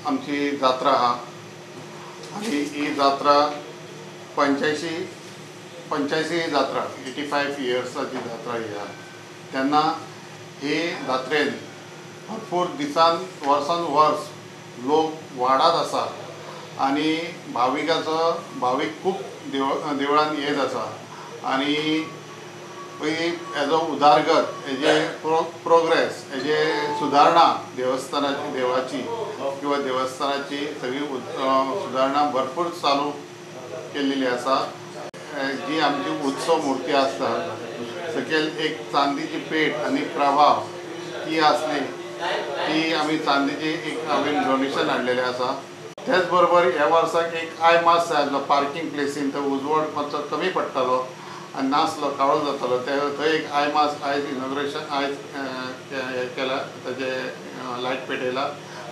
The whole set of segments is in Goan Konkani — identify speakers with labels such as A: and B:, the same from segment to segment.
A: आमची जात्रा आहा आनी ही जात्रा 85 जात्रा 85 इयर्साची जात्रा ही आहा. तेन्ना ही जात्रेन भरपूर दिसान वर्सान वर्स लोक वाडत आसा आनी भावीक खूब देवळान येत आसा आनी एजो उदारगत एजे प्रोग्रेस एजे सुदारणा देवस्थानाची देवाची किंवा देवस्थानाची सगळी सुदारणा भरपूर चालू केलेली आसा. जी आमची उत्सव मूर्ती आसता सकयल एक चांदीची पेट आनी प्रभाव ती आसली ती आमी चांदीची एक हांवें डोनेशन हाडलेलें आसा. त्याच बरोबर ह्या वर्साक एक I मास जाय आसलो पार्किंग प्लेसीन थंय उजवाड मातसो कमी पडटालो आनी नासलो काळो जातालो ते थंय एक I मास आयज इनॉग्रेशन आयज हें केला ताजे लायट पेटयला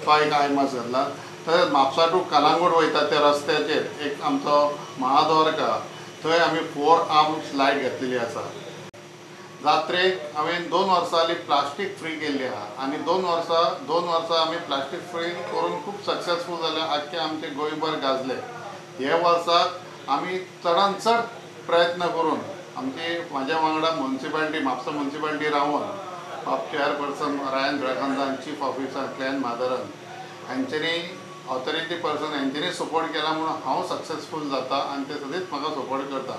A: तो एक I मास घातला. तशेंच म्हापसा टू कलांगूट वयता त्या रस्त्याचेर एक आमचो महाद्वारका थंय आमी 4 आर्म्स लायट घातलेली आसा. जात्रेक हांवें 2 वर्सां जाली प्लास्टीक फ्री केल्ली आहा आनी 2 वर्सां आमी प्लास्टीक फ्री करून खूब सक्सेसफूल जाले. आख्खे आमचे गोंयभर गाजले. हे वर्साक आमी चडान चड प्रयत्न करून आमची म्हाज्या वांगडा म्युनिसिपालिटी म्हापसा म्युनिसिपालिटी रावन बाब chairperson Ryan Braganza, chief officer Glenn Maderan हांच्यांनी authority person हांच्यांनी support केला म्हणून हांव सक्सेसफूल जाता आनी ते सदींच म्हाका सपोर्ट करता.